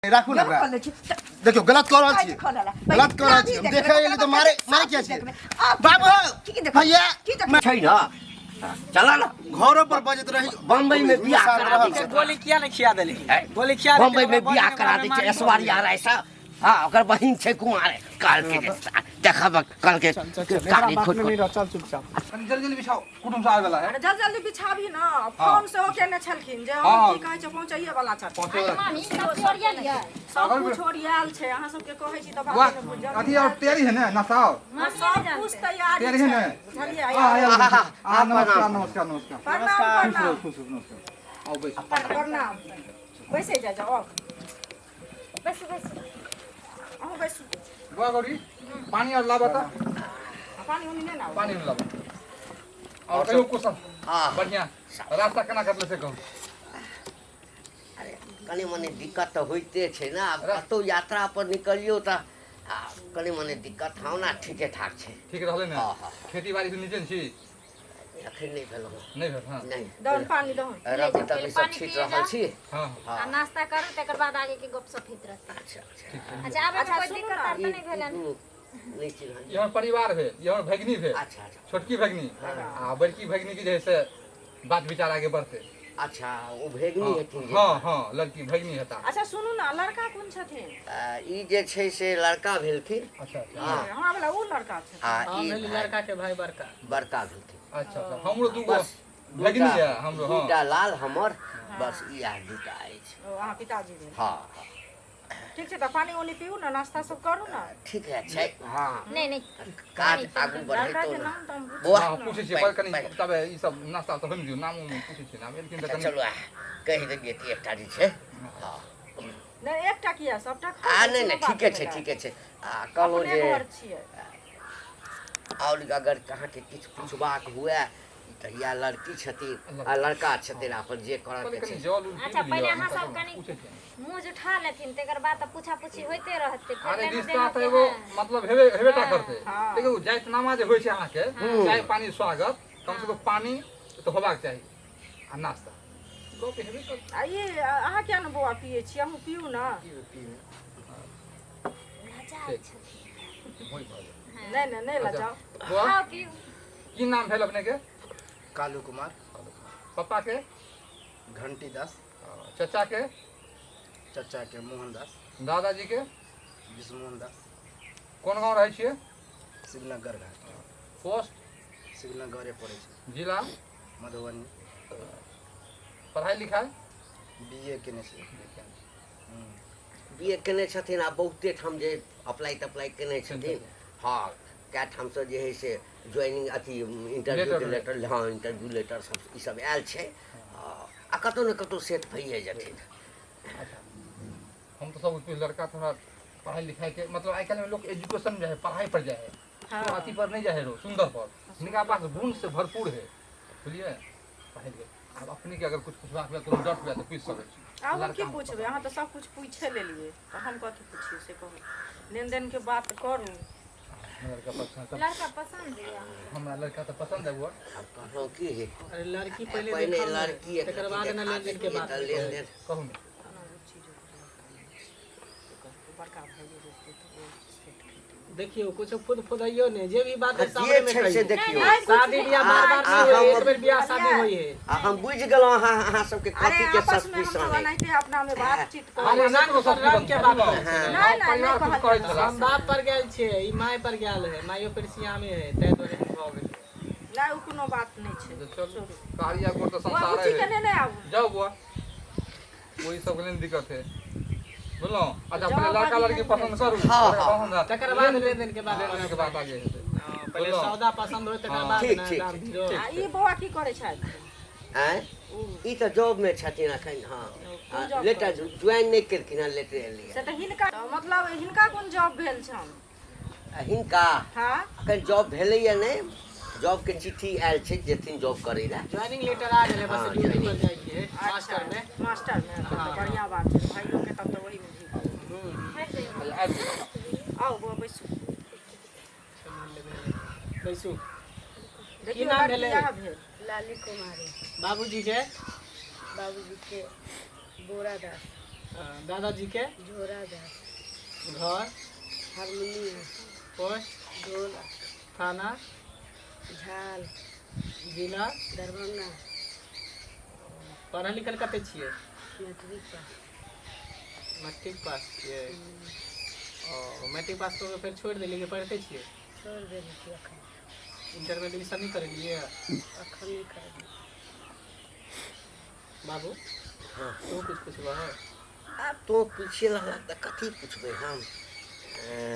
राखू ने ओकरा। देखियौ गलत कऽ रहल छी, गलत कऽ रहल छी। हम देखै एली तऽ मारे मारे किया छियै बाबू? भैया छै ने, चल ने। घरो पर बजैत रही। बम्बई में बियाह करा दै छै। गोली किया नहीं खिया देली? गोली खिया? बम्बई में बियाह करा दै छै ऐश्वर्या राय से। हाँ, ओकर बहिन छै कुमार। काल के देखब काल के काली बात खोट में नहीं रह, चल चुपचाप। कनी जल्दी जल्दी बिछाओ, कुटुम सब आबे वाला है। अरे जल्दी जल्दी बिछाबी ना। फोन सेहो केने छलखिन जे हम की कहै छै, पहुँचैये वाला छथिन। पहुँचे वाला। मामी, सब ओरियल यऽ? सब कुछ ओरियाल छै। अहाँ सबके कहै छी तऽ वाह बात नहि बुझल। अथी और तैयारी है ना, नाश्ता और सब कुछ तैयारी तैयारी है छै ने? बुझलियै? आ आ आ, आ, नमस्कार नमस्कार नमस्कार। प्रणाम खुश प्रणाम। रहो, खुश रहो, नमस्कार। आओ बैसो। प्रणाम। बैसै जा जाओ, आउ। बैसू बैसू। अहूँ बैसू। बुआ गौरी, पानी और लाबा तऽ। आ, पानी उनी नहि ने आउ? पानी लाबा। और कहियो कुशल? हाँ। बढ़िया। रास्ता केना कटले से कहू। अरे कनि मनि दिक्कत तऽ होइते छै ने। आब कतहु यात्रा पर निकलियौ तऽ आ कनि मनि दिक्कत। हँ ना, ठीके ठाक छै। ठीक रहलै ने? हाँ हाँ। खेती बाड़ी से नीचे छी? अखन नहि भेलहुँ हँ। नहि भेल? हँ। नहि। दहन पानी दहन। रवि तवि सब पानी छीट पिए रहल जाउ। छी। हाँ। हाँ। आ नाश्ता करू, तकर बाद आगे के गपशप होइत रहतै। अच्छा अच्छा। अच्छा, आबे अच्छा, कोई सुनू दिक्कत ना, आर तऽ नहि भेलनि? नहि चिन्हलियै। ई हमर परिवार भेल, ई हमर भगिनी भेल। अच्छा अच्छा। छोटकी भगिनी आ बड़की भगिनी के जे है से बात विचार आगे बढ़ते। अच्छा, ओ भेगनी हेथिन जे? हाँ हाँ, लड़की भगिनी हेता। अच्छा सुनू ने, लड़का कोन छथिन? ई जे छै से लड़का भेलखिन। अच्छा अच्छा। हाँ। हमरा वाला ओ लड़का छथिन। आ हाँ ई भेल लड़का के भाई बड़का। बड़का भेलखिन। अच्छा अच्छा, हमरो दूगो बस भगिनी है हमरो। हाँ, दूटा लाल हमर, बस इएह दूटा अछि। ओ अहाँ पिताजी भेल? हाँ हाँ। ठीक छै तऽ पानी उनी पीउ ने, नाश्ता सब करू ने। ठीक है छै, हाँ। नहि नहि। काज आगू लड़का बढ़ेतौ के ने। नाम तऽ हम बुझ बौआ। हाँ, पूछै छियै पर कनि तबे ई सब नाश्ता तऽ होइमे दियौ। नाम उम पूछै छियै, नाम एलखिन तऽ अच्छा कनि चलू, आ कहि देलियै कि एकटा जे छै, हाँ। नहि, एकटा किया, सबटा आ खा। नहि नहि, ठीके छै, ठीके छै। आ कहलहुँ अपने जे घर छियै। आओर अगर अहाँके किछु पुछबाक हुए तऽ इएह लड़की छथिन आ लड़का छथिन, अपन जे कनि करऽके कनि छै। जल उल पी अच्छा, लिअ, पहिले अहाँ तखन सब कनि पूछै छियै। मुँह जुठा लेथिन, तकर बाद तऽ पूछा पूछी होइते रहतै फेर। अरे लेना रिश्ता देना तऽ के एगो है। मतलब हेबे हेबेटा करतै। हाँ। देखियौ, जातिनामा जे होइ छै अहाँके, चाय पानी स्वागत, कम से कम पानी तऽ होबाक चाही आ नाश्ता, गप हेबे करतै। आ ई अहाँ किया ने बौआ पियै छी? अहूँ पियू ने। लजाइ छथिन। होइ भऽ गेल। नहि नहि नहि लजाउ। बौआ। खाउ पिउ। की नाम भेल अपने के? कालू कुमार। पप्पा के? घंटी दास। चचा के? चचा के मोहन दास। दादाजी के? विष्णुमोहन दास। कोन गाँव रहै छियै? शिवनगर घाट। पोस्ट? शिवनगरे पड़ै छै। जिला? मधुबनी। पढ़ाई लिखाई? बी ए केने छी। बी ए केने छथिन आ बहुते ठाम जे अप्लाई तप्लाई केने छथिन। हाँ, कए ठामसँ जे हइ से ज्वाइनिंग अथी इंटरव्यू लेटर, हाँ, इंटरव्यू लेटर सब ई सब आयल छै आ कतहु ने कतहु सेट भइए जेथिन। अच्छा, हम तो सब कुछ लड़का थोड़ा पढ़ाई लिखाई के मतलब आइ काल्हि में लोग एजुकेशन में जाए है, पढ़ाई पर जाए है। हाँ। तो अथी पर नहीं जाए है रो सुंदर पर। हिनका पास गुण से भरपूर है, बुझलिए? पढ़ाई लिखाई। आब अपने के अगर कुछ पूछबाक हुए, कोनो डर हुए तऽ पूछि सकै छी। आब हम की लड़का पूछबै? अहाँ तऽ सब कुछ पूछे लेलियै तऽ हम कथी पुछियै से कहू। लेन देन के बात करू। लड़का पसंद? लड़का पसंद यऽ? हमरा लड़का तऽ पसंद है बुआ। आब कहलहुँ की, अरे लड़की पहिले पहिने देखाउ ने, लड़की एक तकर बाद ने देखा लेन देन के देलियै बात। तऽ लेन देन कहू ने। बड़का भाइयो रहतै तऽ ओ सेट खेतै। देखियौ, कुछो फुद फुदैयो ने, जे भी बात है जे सामने में छै से कहियौ। देखियौ। शादी बियाह बार बार आ- नहीं होय, हम- एक बेर बियाह शादी होय है। आ हम बुझि गेलहुँ अहाँ अहाँ सबके अरे कथी के आपस में हम सस्पिशन सब है। एनाहिते अपना में बातचीत अरे करै। रंग रंग के बात करै छै। नहि नहि नहि परिवार कुछ कहल कहै जाय। छला। हम बाप पर गेल छियै, ई my पर गेल है, माइयो पर सियामे है, ताहि दुआरे भऽ गेलै। नहि, ओ कोनो बात नहि छै। चलू, कारिया गोर तऽ बौआ संसारे बुच्ची के है। नेने आबू। जाउ बुआ, ओहि सबके लेल दिक्कत है, बुझलहुँ? अच्छा, जाउ, पहिले लड़का बाजी लड़की नहि पसंद करू। हाँ, ओकरा हाँ। पसंद है। तकर बाद लेन देन के बात। लेन देन के बात आगे हेतै। हाँ, पहिले बुझलहुँ? सौदा पसंद होय तकर हाँ। बाद ठीक, ने ठीक, दाम ठीक। भिरो। आ ई बौआ की करै छथि? आँय, ई तऽ जॉबमे छथिन एखन। हाँ। कोन जॉब? लेटर ज्वाइन नहि केलखिन हँ, लेटर एलैए। से तऽ हिनका मतलब हिनका कोन जॉब भेल छनि? आ हिनका? हाँ। एखन जॉब भेलैए नहि, जॉबके चिट्ठी आयल छै, जेथिन जॉब करै लए। ज्वाइनिंग लेटर आ गेलै, बस हाँ, ड्यूटी पर joining। जाइ के है मास्टर में। मास्टर में तब तऽ बढ़िआँ बात छै, भाइयोके तब तऽ ओहीमे भी। आबि गेल। आउ बौआ, बैसू। बैसू। देखियौ नाम लड़की भेलै? इएह भेल। लाली कुमारी। बाबूजी के? बाबूजी के बोरा दास। दादाजी के झोरा दास। घर हारमोनिया। पोस्ट ढोला। थाना झाल। जिला दरभंगा। पढ़ल लिखल कते छियै? Matric pass. मैट्रिक पास छियै। ओ मैट्रिक पास कऽ के फेर छोड़ि देलियै कि पढ़िते छियै? छोड़ि देने छियै एखन। इंटर में एडमिशन नहीं करेलियै? एखन नहि करेलियै। बाबू हाँ। तू कुछ पुछबह? आब तो पूछे लगलक तऽ कथी पुछबै हम?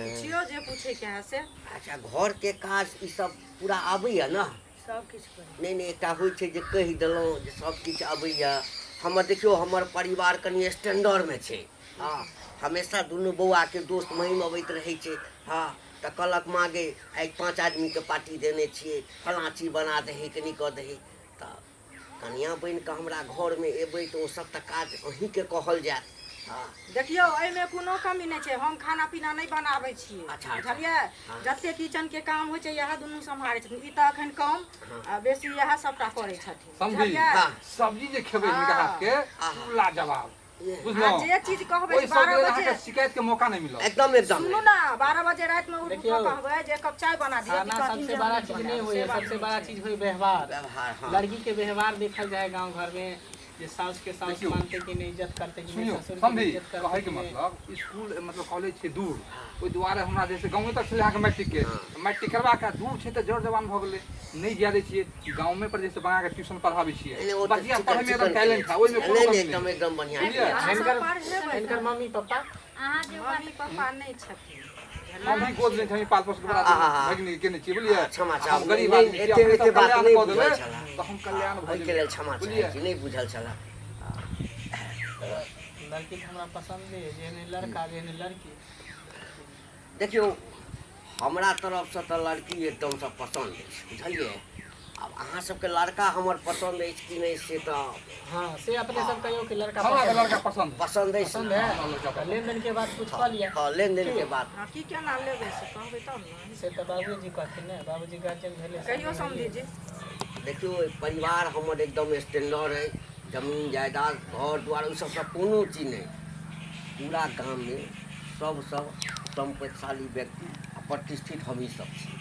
पुछियो जे पूछे के है से। अच्छा, घर के काज ई सब पूरा आबैया ने? सब किछु करै। नहि नहि, एकटा होइ छै जे कहि देलहुँ जे सब किछु अबैया। हमर देखियौ, हमर परिवार कनि स्टैंडर्डमे छै। हँ, हमेशा दुनू बौआके दोस्त महिम अबैत रहै छै। हँ, तऽ कहलक माँ गे, आइ 5 आदमीके पार्टी देने छियै, फलाँ चीज बना दही, कनि कऽ दही। तऽ कनिआँ बनि कऽ हमरा घरमे एबै तऽ ओ सब तऽ काज अहीँके कहल जायत। हँ, देखियौ, एहिमे कोनो कमी नहि छै। हम खाना पीना नहि बनाबै छियै। अच्छा, अच्छा। बुझलियै? हँ। जते किचन के काम होइ छै इएह दुनू सम्हारै छथिन। ई तऽ अखन कम आ बेसी इएह सबटा करै छथिन। समझी? बुझलियै? हँ। सब्जी जे खेबै हिनका हाथ के, आहा। लाजवाब। आ बुझलहुँ? जे चीज कहबै ओहि से 12 सब लेल बजे अहाँके शिकायत के मौका नहि मिलत। एकदम एकदम। सुनू ना, 12 बजे रातिमे उठि देखियौ, कऽ कहबै जे एक कप चाय बना दिअ, खाना सबसे बड़ा चीज नहीं होई है, सबसे बड़ा चीज होई व्यवहार। व्यवहार, हाँ। लड़की के व्यवहार देखल जाए गांव घर में, जे सास के सास देखियौ। मानते कि नहीं, इज्जत करते कि नहीं, सुनियौ ससुर के समझी, इज्जत करते कहैके कि नहीं। मतलब स्कूल मतलब कॉलेज छै दूर, ओहि दुआरे हमरा जे छै गाँवे तक छलै अहाँके मैट्रिक के, मैट्रिक करबा के दूर छै तऽ जर जवान भऽ गेलै, नहि जाय दै छियै। गाँवे पर जे छै बना के ट्यूशन पढ़ाबै छियै। नहि, ओ तऽ बचिया चिकन पढ़ैमे एकदम चिकन टैलेंट है, ओहिमे कोनो नहि कमी नहि, एकदम नहि। एकदम बढ़िआँ। बुझलियै? हिनकर हिनकर मम्मी पापा? अहाँ जे बात मम्मी पापा नहि छथिन। हम ही गोद लेने छी, पाल पोस के बड़ा आहा। भगिनी केने छियै, बुझलियै? क्षमा हम चाहब, गरीब नहि, आदमी छी, एते अपने एते सब बात कल्याण नहि कऽ बुझल देबै छलए। तऽ हम कल्याण भऽ ओहिके जेबै। लेल क्षमा चाहै बुझलियै? छी, नहि बुझल छलए। लड़की तऽ हमरा पसंद नहीं है, जेहन लड़का जेहन लड़की। देखियौ, हमरा तरफसँ तऽ लड़की एकदमसँ पसन्द अछि, बुझलियै? आब अहाँ सबके लड़का हमर पसन्द अछि कि नहि से तऽ हाँ, से अपने सब कहियो कि लड़का हमरा तऽ पसंद लड़का पसन्द है। पसन्द अछि। पसंद है। हमरा लड़का तऽ पसन्द। लेन देन के बात कुछ कऽ लिअ। हँ, लेनदेन के बात। हँ, की केना लेबै से कहबै तब ने। से तऽ बाबूजी कहथिन ने, बाबूजी गार्जियन भेलै। कहियो समझी जी। देखियौ, परिवार हमर एकदम स्टैंडर्ड अइ, जमीन जायदाद घर दुआर ओहि सबसँ कोनो चीज नहि। पूरा गाममे सबसँ सम्पत्तिशाली व्यक्ति आ प्रतिष्ठित हमही सब छी।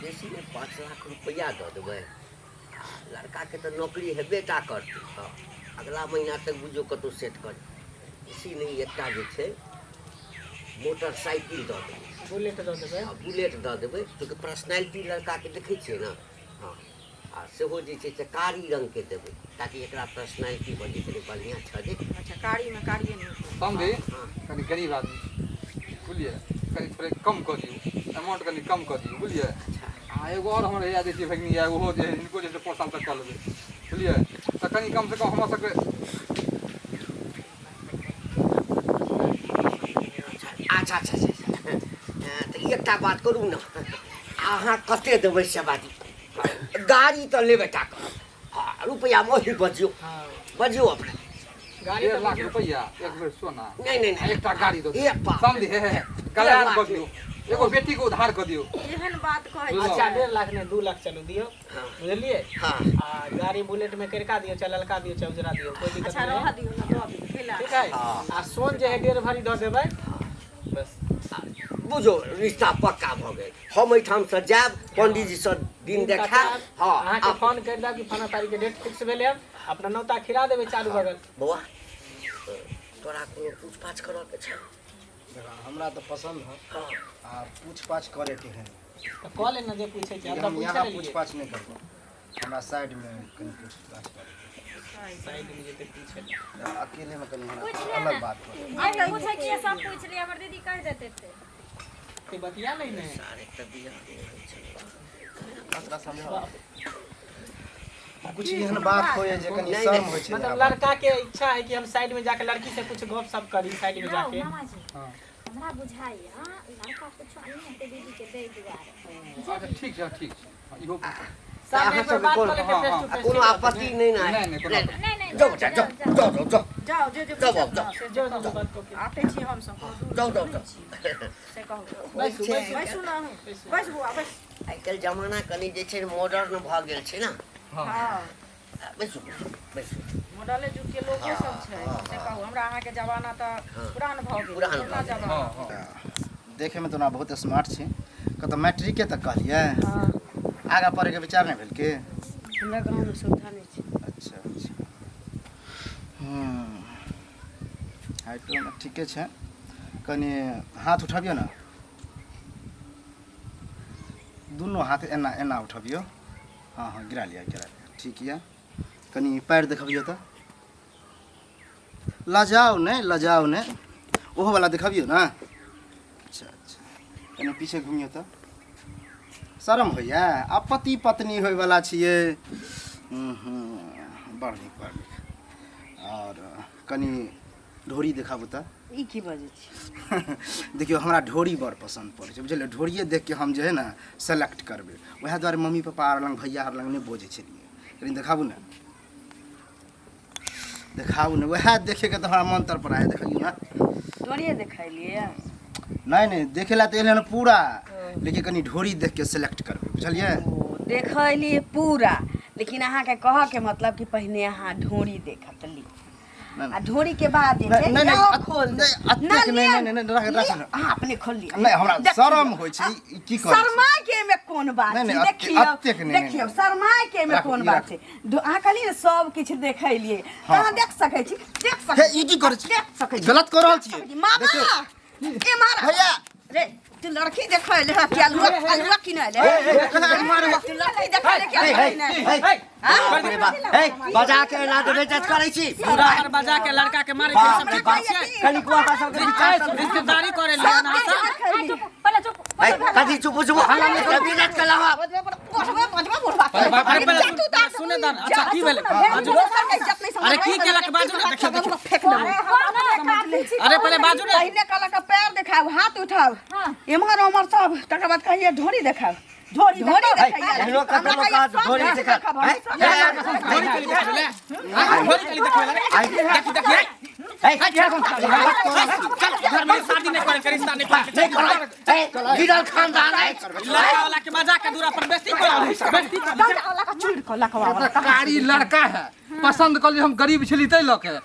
बेसी नहि, 5 लाख रुपैआ दऽ देबै। आ लड़काके तऽ नौकरी हेबे टा करतै, हँ, अगला महीना तक बुझियौ कतहु सेट कर। बेसी नहि, एकटा जे छै मोटरसाइकिल दऽ देबै। बुलेट दऽ देबै। आ बुलेट दऽ देबै, चूँकि पर्सनैलिटी लड़काके देखै छियै ने। हँ, आ सेहो जे छै से कारी रङ्गके देबै, ताकि एकरा पर्सनैलिटी बनै, कनि बढ़िआँ छजै। अच्छा, कारीमे कारिए नीक। समझी? हँ। कनि गरीब आदमी छी, बुझलियै? कनि थोड़े कम कऽ दियौ अमाउंट, कनि कम कऽ दियौ, बुझलियै? आ एगो आओर हमर भैया जे छै भगिनी यऽ, ओहो जे हिनको जे छै 5 साल तक कऽ लेबै, बुझलियै? तऽ कनि कमसँ कम हमर सबके अच्छा अच्छा अच्छा अच्छा, तऽ एकटा बात करू ने, अहाँ कते देबै से बाजू। गाड़ी तऽ लेबे टा करब। हँ, रुपैआमे ओही बजियौ। हाँ। बजियौ अपने। गाड़ी 1.5 तऽ लाख रुपैआ, एक बेर सोना नहि नहि आ नहि, एकटा गाड़ी दऽ ए दियौ। बाप। समझी? हे हे हे, कल्याण लाख कऽ दियौ, एगो बेटीके उद्धार कऽ दियौ। एहन बात कहै बुझलहुँ? अच्छा, 1.5 लाख नहि, 2 लाख चलू दियौ। हाँ। बुझलियै? हाँ। आ गाड़ी बुलेट में करिका दियौ, चाहे ललका दियौ, चाहे उजरा दियौ, कोई दिक्कत अच्छा नहीं रह है। दियौ ने, दऽ दियौ कैला। ठीक है। हाँ। आ सोन जे है 1.5 भरी दऽ देबै बस। बुझो रिश्ता पक्का भऽ गेल। हम एहिठामसँ जायब, पंडीजीसँ दिन देखायब। हँ, अहाँके फोन करि देब कि फलाना तारीख के डेट फिक्स भेलै हन, अपना नौता खिला देबै चारू बगल। बौआ, तोरा कोनो पूछ पाछ करऽ के छै? देखा, हमरा तऽ पसन्द है। हँ। आ पूछ पाछ करैके है? तऽ कऽ ले ने जे पूछै छै, हम तऽ हम पूछे यहाँ लेलियै। पूछ पाछ नहि करबो, हमरा साइडमे कनि पूछ पाछ करैके। साइड में जेतै पूछे ले। है। अकेलेमे कनि हमरा पूछ ले अलग ने। बात करे। जे भी पूछै छियै सब पूछि लिअ, हमर दीदी कहि देतै ते। ते बतिया लै ने। सारे तऽ बियाह नहि होइ छै। तोरा समझाओ, कुछ एहन बात होइए जे कनि नहि, शर्म नहि। होइ छै। मतलब लड़का के इच्छा है कि हम साइड में जाके लड़की से कुछ गप सप करी साइड में हौ जाके। मामाजी, हँ। हमरा बुझाइया लड़का कुछो नहि हेतै दीदी के दै दुआरे। अच्छा, ठीक छै, ठीक छै। हँ, इहो सामने अहाँ एक बेर सबके बात कोन- कऽ लेतै हाँ, फेस हाँ। टू आ फेस। कोनो आपत्ति नहि ने? नहि, नहि, कोनो आपत्ति नहि नहि। जाउ बच्चा, जाउ जाउ जाउ जाउ। जाउ, जे जे जाउ, पूछत जाउ। ने से जो जो बात कऽ के। आते छी हमसब, कोनो दूर जाउ, जाउ, नहि जाउ। छी। से कहू। बैसू बैसू। बैसू ने अहूँ, बैस बौआ बैस। आइ काल्हि जमाना कनि जे छै मॉडर्न भऽ गेल छै ने। हँ। हँ। बैसू बैसू। मॉडले युग के लोको सब छै से कहू, हमरा अहाँके जमाना तऽ पुरान भऽ गेल। पुरान पुरना भऽ गेल। जमाना। हँ हँ। देखैमे तऽ ओना बहुत स्मार्ट छी। कतऽ मैट्रिके तक कहलियै? आगाँ पढ़ैके विचार नहि भेल की? हमरा गाँवमे सुविधा नहि छै। अच्छा अच्छा, हाइटोमे ठीके छै। कनि हाथ उठबियौ ने, दुनू हाथ एना एना उठबियौ। हँ हँ, गिरा लिअ गिरा लिअ। ठीक यऽ। कनि पैर देखबियौ तऽ। लजाउ नहि, लजाउ नहि, ओहो वाला देखबियौ ने। अच्छा अच्छा, कनि पीछे घुमियौ तऽ। शरम होइए? आ पति पत्नी होइवला छियै। हूँ, बड़ नीक बड़ नीक। आओर कनि ढोरी देखाबू तऽ। ई की बजै छी? देखियौ, हमरा ढोरी बड़ पसन्द पड़ै छै, बुझलियै? ढोरिए देख के हम जे है ने सेलेक्ट करबै। वएह दुआरे मम्मी पापा आर लग, भैया आर लग नहि बजै छलियै। कनि देखाबू ने, देखाबू ने। वएह देखेके तऽ हमरा मन तर पर आय। देखलियै ने? ढोरिए देखेलियै? नहि नहि, देखे ला तऽ एलै हन पूरा, लेकिन कनि ढोरी देख के सेलेक्ट करबै, बुझलियै? ओ देखलियै पूरा, लेकिन अहाँके कहऽके मतलब कि पहिने अहाँ ढोरी देखत ली नहि, आ ढोरी के बाद जे नहि, छै नहि, नहि, नाव खोल नहि, देब। अतेक ना, नहि, लिअ, नहि, नहि, नहि, राख, लिअ, राख। अहाँ अपने खोल लिअ। नहि, हमरा देखियौ। शरम होइ छै। ई की करै छी? शरमाय के एहिमे कोन बात नहि, छै? नहि, देखियौ, अतेक नहि, नहि, देखियौ, नहि। शरमाय के एहिमे राखू, कोन ई बात राखू। छै? अहाँ कहलियै ने सब किछु देखेलियै तऽ हँ, अहाँ हँ। देख सकै छी, देख हे सकै छी। ई की करै छी? देख सकै छी। गलत कऽ रहल छियै। मामा देखियौ। एम्हर भैया। रे, तू लड़की देखै ले कि अलुआ अलुआ किनै ले? तू लड़की देखै ले कि अलुआ किनै ले? बाप रे बाप, हे बजा के एना तऽ बेइज्जत करै छी। पूरा पर बजा के लड़का के मारे छै, सब ठीक बात छै? कनिको अहाँ सबके विचार सब रिश्तेदारी करे ले ना सब। आ, चुप पहिले, चुप। हे, कथी चुप चुप? बेइज्जत केलहुँ। अरे पहिले सुने द। अच्छा, की भेलै? अरे की केलक? बाजू ने। देखियौ देखियौ। अरे पहिले बाजू ने। पहिने कहलक पैर देखाउ, हाथ उठाउ, एम्हर ओम्हर सब, तकर बाद कहिए ढोरी देखाउ। ढोरी ढोरी देखाइए। एहनो कतनो काज ढोरी देखा? हे, ढोरी कली देखबै ले? हाँ, ढोरी कली देखबै ले? देखी देखी। हे, चल घर में, शादी नहीं करे के, रिश्ता नहीं करे के। नहि करब। हे, गिरल खानदान अछि। लड़का वाला के मजा के दूरा पर बेइज्जती करा, बेइज्जती करा। कारी लड़का है, पसंद कर हम गरीब छली तै लऽ के हैं।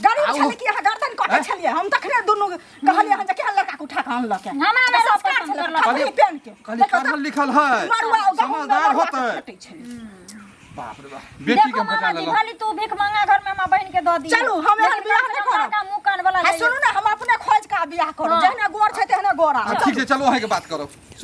गरीब छलै कि अहाँ गर्दन कटै छलियै? हम तखने दुनू कहलियै हन जे केहन लड़का के उठा के अनलक है। हमरा नहि संस्कार पसंद छलै करलक। खपरी पेन के। कहली पढ़ल लिखल है, मरुआ गहूम समझदार मरुआ के होतै। फेटै छलै। बाप रे बाप, बेटी के देखो हम बचा मामा जी, लेलहुँ। भली तू भीख मांगा घर में हमरा बहन के दऽ दियौ। चलू, हम एहन बियाह नहि करब। लड़का मुँह कान वाला आ सुनू ने, हम अपने खोज के बियाह करब। जहने गोर छै तेहने गोरा। ठीक छै, चलू अहाँके बात करब।